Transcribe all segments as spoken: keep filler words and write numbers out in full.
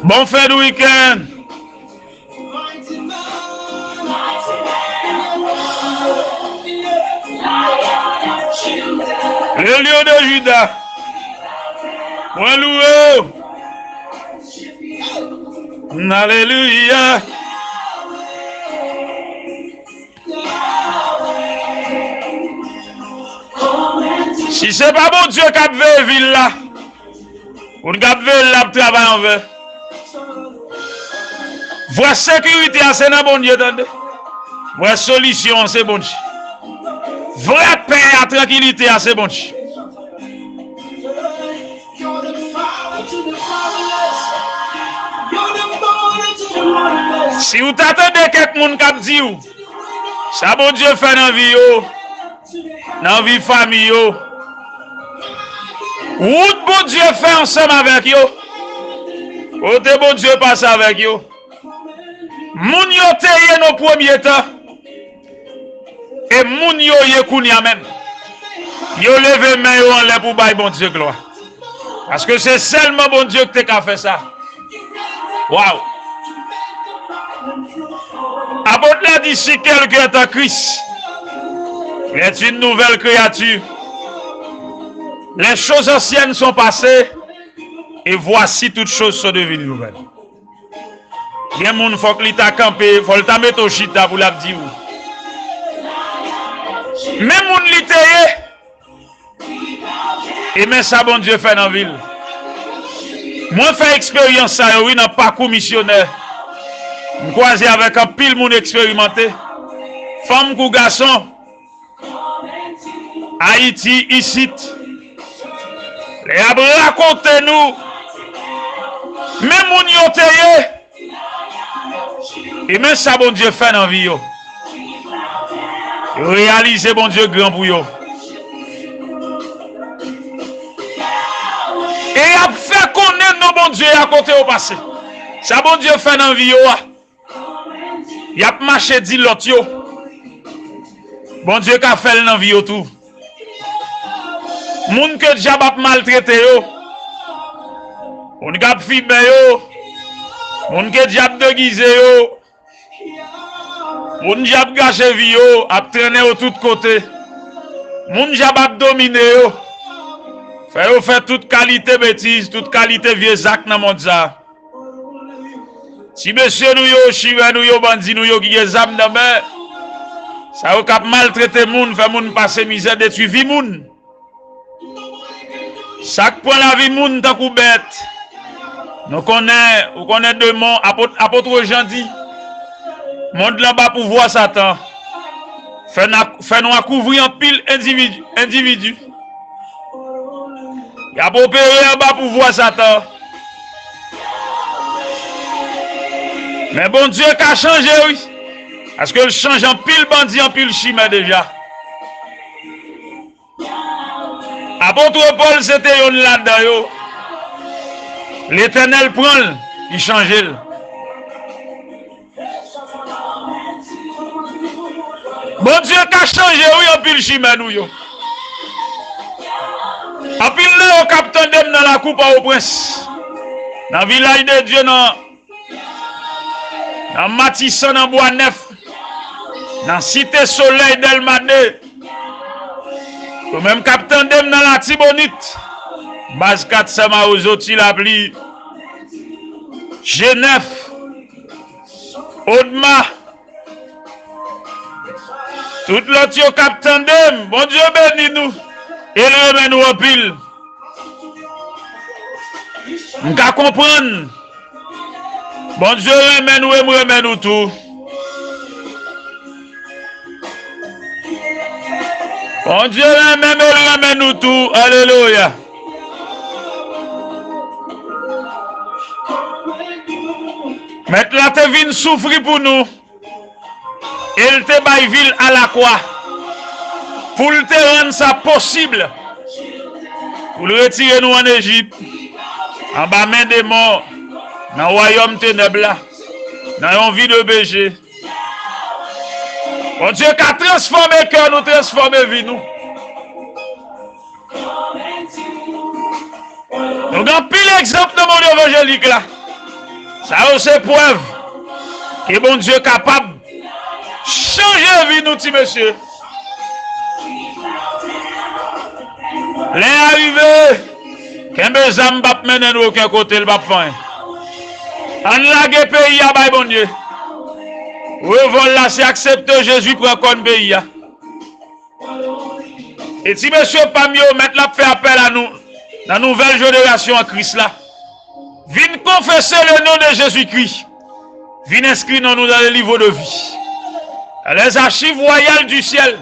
Bon fen de wikenn. Le Lion de Juda. Mwen louwe w. Alelouya. Si se pa Bondye k ap veye vil la, moun k ap veye l la ap travay anven. Vrè sekirite a se nan Bondye, tande. Vrè solisyon an se Bondye. Vrè pè a, trankilite a se Bondye. Si w ta tande kèk moun k ap di w sa Bondye fè nan vi yo, nan vi fanmi yo, wout Bondye fè ansanm avèk yo, kote Bondye pase avèk yo, moun yo te ye nan premye tan, e moun yo ye kounye a menm, yo leve men yo anlè pou bay Bondye glwa. Paske se sèlman Bondye ki te ka fè sa. Waw! Apot la di, si quelqu'un est en Christ, il est une nouvelle créature. Les choses anciennes sont passées, et voici toutes choses sont devenues nouvelles. Gen moun fòk li ta kanpe, fò l ta mete w chita pou l ap di w. Men moun li te ye, e men sa Bondye fè nan vi l. Mwen fè eksperyans sa yo, wi, nan pakou misyonè. M kwaze avèk anpil moun eksperimante. Fanm kou gason. Ayiti, isit. Lè y ap rakonte nou, men moun yo te ye, e men sa Bondye fè nan vi yo. Yo reyalize Bondye gran pou yo. E y ap fè konnen non Bondye a kote yo pase. Sa Bondye fè nan vi yo a. Y ap mache di lòt yo. Bondye ka fè l nan vi yo tou. Moun ke dyab ap maltrete yo, moun k ap fimen yo, moun ke dyab degize yo, moun dyab gache vi yo, ap trennen yo tout kote, moun dyab ap domine yo, fè yo fè tout kalite betiz, tout kalite vye zak nan mond sa a. Ti mesye nou yo, chimè nou yo, bandi nou yo ki gen zam nan men, sa yo k ap maltrete moun, fè moun pase mizè, detwi vi moun. Sa k pran lavi moun tankou bèt. Nou konnen, ou konnen demon, apot, apot Jan di, mond lan ba pouvwa Satan. Fè na-, fè nwa kouvri anpil endividi, endividi. Y ap opere anba pouvwa Satan. Men Bondye ka chanje, wi. Paske l chanje anpil bandi, anpil chimè deja. Apot Pòl se te yonn ladan yo. Letènèl pran l, li chanje l. Bondye ka chanje, wi, anpil chimè nou yo. Anpil nan yo k ap tande m nan lakou Pòtoprens, nan Vilaj de Dye, nan, nan Matisan, nan Bwa Nèf, nan Site Solèy, Dèlma de, yo menm k ap tande m nan Latibonit, Baz Kat San, Mawozo, Ti Lapli, Jenèf, Odma, tout lòt yo k ap tande m, Bondye beni nou e l renmen nou anpil. M ka konprann. Bondye renmen nou e m renmen nou tou. Bondye renmen m e l renmen nou tou. Alelouya. Mèt la te vin soufri pou nou. E l te bay vi l alakwa pou l te rann sa posib pou l retire nou ann Ejip, anba men demon, nan wayòm tenèb la, nan yon vi de peche. Bondye ka transfòme kè nou, transfòme vi nou. Nou gen anpil egzanp nan mond evanjelik la. Sa yo se prèv ke Bondye kapab chanje vi nou, ti mesye. Lè a rive, kenbe zam p ap mennen nou okenn kote, l p ap fè anyen. Ann lage peyi a bay Bondye. Revòl la, se aksepte Jezi pran kòn peyi a. E ti mesye pa m yo, Mèt la ap fè apèl a nou nan nouvèl jenerasyon an Kris la. Vin confesser le nom de Jésus-Christ. Vin enskri non nou dans le livre de vie, dans les archives royales du ciel.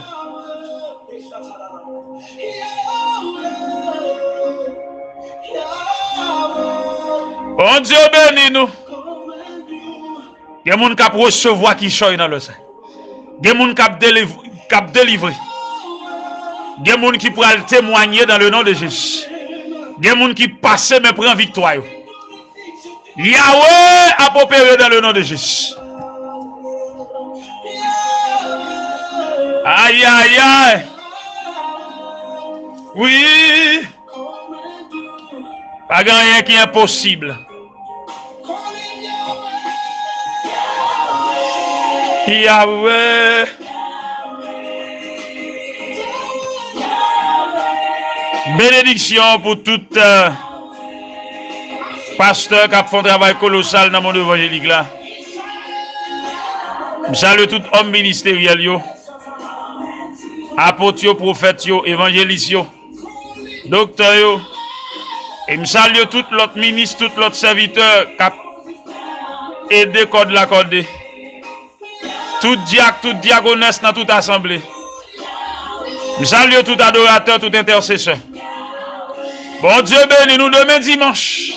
Bondye beni nou. Gen moun k ap resevwa kichòy nan lè sa. Gen moun k ap deliv-, k ap delivre. Gen moun ki pral temwanye dans le nom de Jésus. Gen moun ki pase men pran viktwa yo. Yahweh ap opere dans le nom de Jésus. Ayayay. Wi. Pa gen anyen ki enposib. Yahweh. Benediksyon pou tout, euh, pastè k ap fè yon travay kolosal nan mond evanjelik la. M salye tout òm ministeryèl yo, apot yo, pwofèt yo, evanjelis yo, doktè yo, e m salye tout lòt minis, tout lòt sèvitè k ap ede kòd la kòde. Tout dyak, tout dyakonès nan tout asanble. M salye tout adoratè, tout entèsesè. Bondye beni nou demen dimanch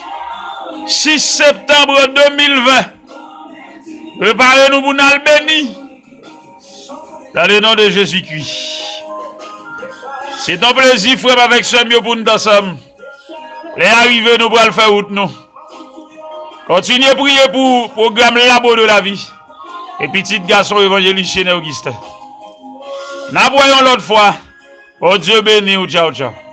sis septanm de mil ven. Prepare nou pou n al beni. Dans le nom de Jésus-Christ. Se yon plezi, frè m avèk sè m yo, pou n t ansanm. Lè a rive, nou pral fè wout nou. Kontinye priye pou pwogram Labo de la Vi e pitit gason evanjelis Chene Augustin. N ap wè yon lòt fwa. Bondye beni w. Tchaw, tchaw.